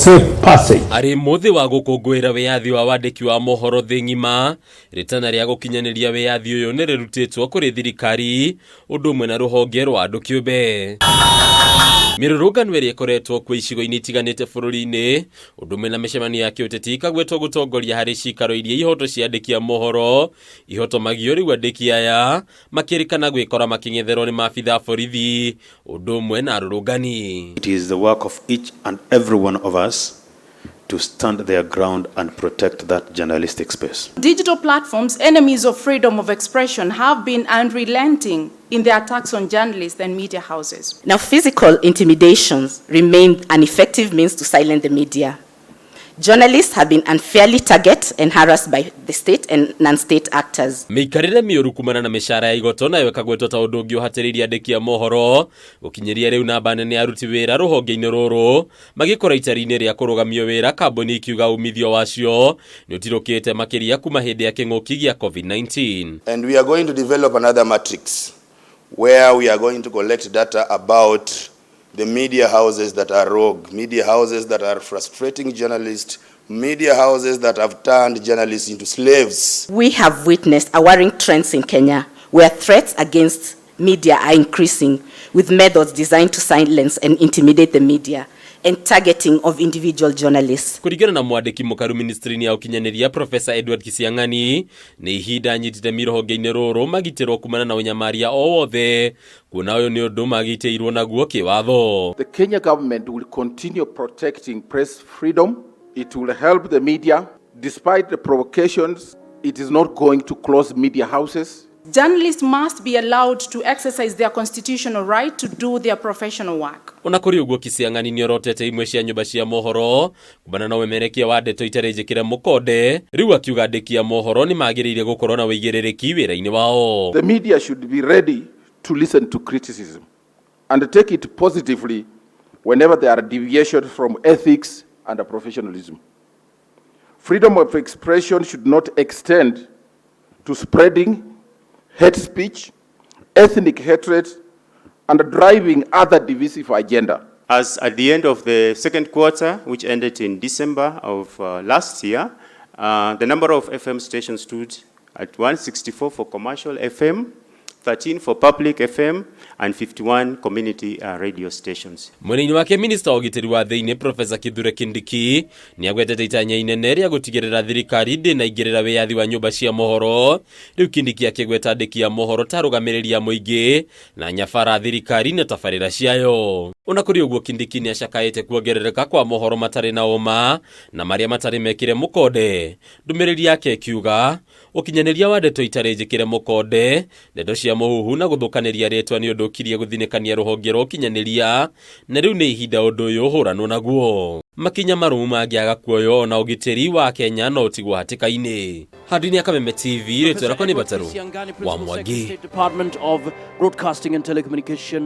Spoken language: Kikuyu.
safe passage. Arĩ mũthĩ wa gũkũngũĩra wĩyathi wa wandĩki wa mohoro thĩ ng'ima, rĩtana rĩa gũkinyanĩria wĩyathi ũyũ nĩ rĩrutĩtwo kũrĩ thirikari ũndũ ũmwe na rũhonge rwa andũ kĩũmbe. Mĩrũrũngano ĩrĩa ĩkoretwo kuo icigo-inĩ itiganĩte bũrũri-inĩ ũndũ ũmwe na mĩcemanio ya kĩũteti ikagwetwo gũtongoria harĩ cikaro iria ihoto cia andĩki a mohoro ihotomagio. Rĩu andĩki aya makĩrĩkana gwĩkora makĩng'etherwo nĩ maabitha a borithi ũndũ ũmwe na arũrũngani. It is the work of each and every one of us to stand their ground and protect that journalistic space. Digital platforms, enemies of freedom of expression, have been unrelenting in their attacks on journalists and media houses. Now, physical intimidations remain an effective means to silence the media. Journalists have been unfairly targeted and harassed by the state and non-state actors. Mĩikarĩre mĩũru kumana na mĩcara ya igoto nayo ĩkagwetwo ta ũndũ ũngĩ ũhatĩrĩirie andĩki a mohoro. Gũkinyĩria rĩu, namba nene ya aruti wĩra rũhonge-inĩ rũrũ magĩkora itari-inĩ rĩa kũrũgamio wĩra, kambuni ikiuga umithio wacio nĩ ũtirũkĩte makĩria kuma hĩndĩ ya kĩng'ũki gĩa COVID-19. And we are going to develop another matrix where we are going to collect data about the media houses that are rogue, media houses that are frustrating journalists, media houses that have turned journalists into slaves. We have witnessed a worrying trends in Kenya where threats against media are increasing, with methods designed to silence and intimidate the media and targeting of individual journalists. Kũringana na mwandĩki mũkaru ministry-inĩ ya ũkinyanĩria, Profesa Edward Kisiang'ani, nĩ ihinda nyitite rũhonge-inĩ rũrũ magitĩrwo kumana na ũnyamaria o wothe, kuona ũyũ nĩ ũndũ magitĩirwo naguo kĩwatho. The Kenya government will continue protecting press freedom. It will help the media. Despite the provocations, it is not going to close media houses. Journalists must be allowed to exercise their constitutional right to do their professional work. Ona kũrĩ ũguo, Kisiang'ani nĩ orotete imwe cia nyũmba cia mohoro kumana na ũmemerekia wa ndeto itarĩ njĩkĩre mũkonde. Rĩu akiuga andĩki a mohoro nĩ magĩrĩire gũkorwo na ũigĩrĩrĩki wĩra-inĩ wao. The media should be ready to listen to criticism and take it positively whenever there are deviations from ethics and professionalism. Freedom of expression should not extend to spreading hate speech, ethnic hatred, and driving other divisive agenda. As at the end of the second quarter, which ended in December of last year, the number of FM stations stood at 164 for commercial FM, 13 for public FM, and 51 community radio stations. Mwena-inĩ wake, minista wa ũgitĩri wa thĩinĩ, Profesa Kithure Kindiki, nĩ agwetete itanya inene rĩa gũtigĩrĩra thirikari ndĩnaingĩrĩra wĩyathi wa nyũmba cia mohoro. Rĩu Kindiki akĩgweta andĩki a mohoro ta arũgamĩrĩri a mũingĩ na nyabara thirikari na tabarĩra ciayo. Ona kũrĩ ũguo, Kindiki nĩ acakaĩte kuongerereka kwa mohoro matarĩ na ũma na marĩa matarĩ mekĩre mũkonde. Ndũmĩrĩri yake ĩkiuga ũkinyanĩria wa ndeto itarĩ njĩkĩre mũkonde, ndeto cia mũhuhu na gũthũkanĩria rĩtwa nĩ ũndũ ũkirie gũthinĩkania rũhonge rwa ũkinyanĩria, na rĩu nĩ ihinda ũndũ ũyũ ũhũranwo naguo. Makinya marũmu mangĩaga kuoywo, ona ũgitĩri wa Kenya no ũtigwo hatĩka-inĩ. Handũ-inĩ ya Kameme TV, rĩtwa rĩakwa nĩ Batarũ wa Mwangi. Department of Broadcasting and Telecommunication.